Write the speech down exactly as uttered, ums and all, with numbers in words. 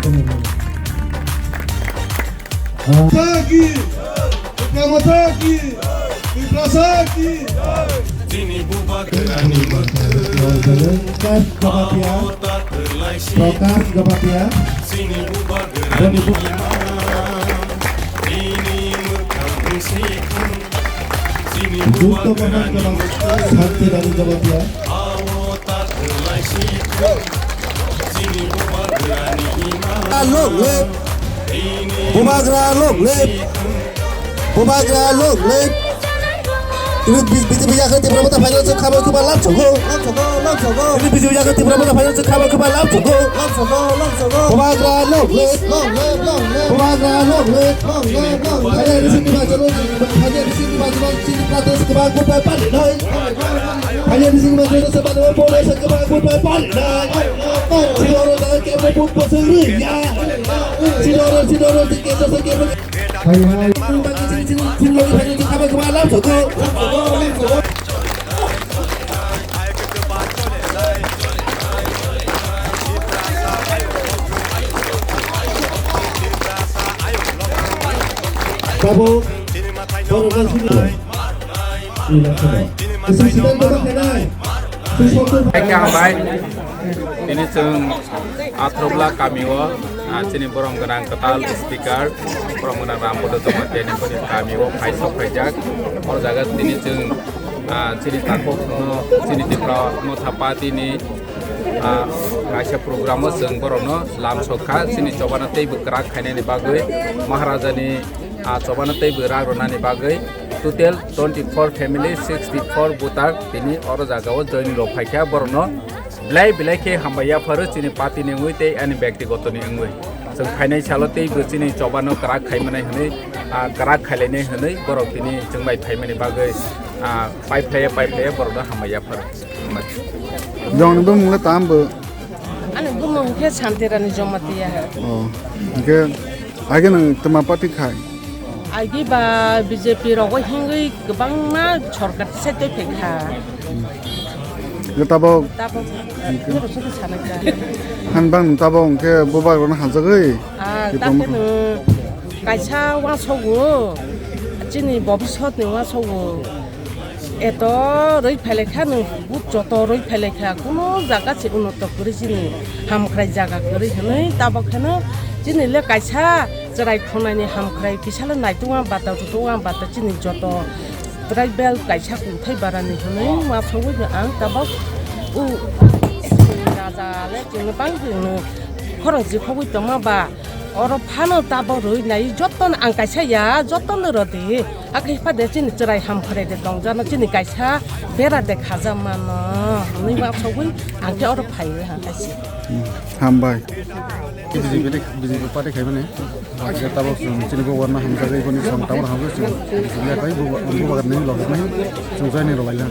Mataki! Mataki! Tiprasaki! Prakash Gabatia. Prakash Gabatia. Boni bu- Jukto Mahal Gabatia. Santi Rani Gabatia. Long live! Bubagra long live! Bubagra long live! Ini bis-, bis-, bis-, bis-, Tipra Motha final se khabar khabar lap sogo. Lap sogo, lap sogo. Ini bis-, bis-, bis-, Tipra Motha final se khabar khabar lap sogo. Lap sogo, lap sogo. Bubagra long live! Long live, long live! Bubagra long live! Long live, long live! Final ni sini baca lo, final ni sini baca lo, sini baca lo, sini baca lo, sini baca lo, sini baca lo, Phaiyani singma jora se bana pore se kaba kun pai pali nai. Siroro da ke mo put pasang ri ya. Siroro, siroro, sike sa sike mo. Phaiyani singma jora se kaba kun pai pali nai. Tabo, borok no sini. Hai khe hambai. Tini chwng Athrobla kamio, ah, chini borom gwnang kwtal speaker, borom gwnang Rampada Jamatia ni boni kamio phai sok phaijak. O jaga tini chwng, ah, chini takhuk no, chini Tipra Motha Party ni, ah, kaisa program o chwng borok no lam sok kha. Chini chobana tei bwkrak khainani bagwi Maharaja ni, ah, chobana tei bwkrak rwnani bagwi. Total twenty four family, sixty four voter tini oro jaga o join rok phaikha, borok no belai belai khe hambai yapharo chini party ni wngwi tei ani byaktigoto ni wngwi. Chwng phainai salo tei bo chini chobano kwrak khaimanai hwnwi, ah, kwrak khailainai hwnwi borok tini chwng bai phaimani bagwi, ah, pai phlaiya, pai phlaiya borok no hambai yapharo. Jong ni bumung le tam bo? Ani bumung khe Santirani Jamatia. Oh, hingke age nang tma party khai? Agi ba B J P rogo hingwi kwbangma sorkar se tei phaikha. Hingke tabok? Tabok, tabok se sana kha. Han bang tabok hingke bubagrok no hamjagwi? Ah, Tipra Motha. Kaisa uansukgo, chini bobiswt ni uansukgo. Eto rwi phailai kha nwng, joto rwi phailai kha, kuno jaga se unoto kwrwi chini hamkrai jaga kwrwi hwnwi tabok kheno chini le kaisa chwrai khonani hamkrai kisa le naitukma bata rutukma bata chini joto tribal kaisa kungthai barani hwnwi uansugwi ang tabok u raja le chini bang khorang jikhogwi tongma ba. Oro phano tabok rwi nai jotono ang kaisa ya, jotono rw di. Akhe phade chini chwrai hamkrai de tongjano chini kaisa bera de khaja mano. Hwnwi ma sogwi ang khe oro phai rw ha kaisa. Hmm, hambai. B J P le, B J P party khai mani. Baksa tabok chwng chini bo warna hamjagwi boni chwng tabok hamjagwi chwng. B J P ya khai bo, bo bagar nini log nai. Chwng jai ni rw lai la.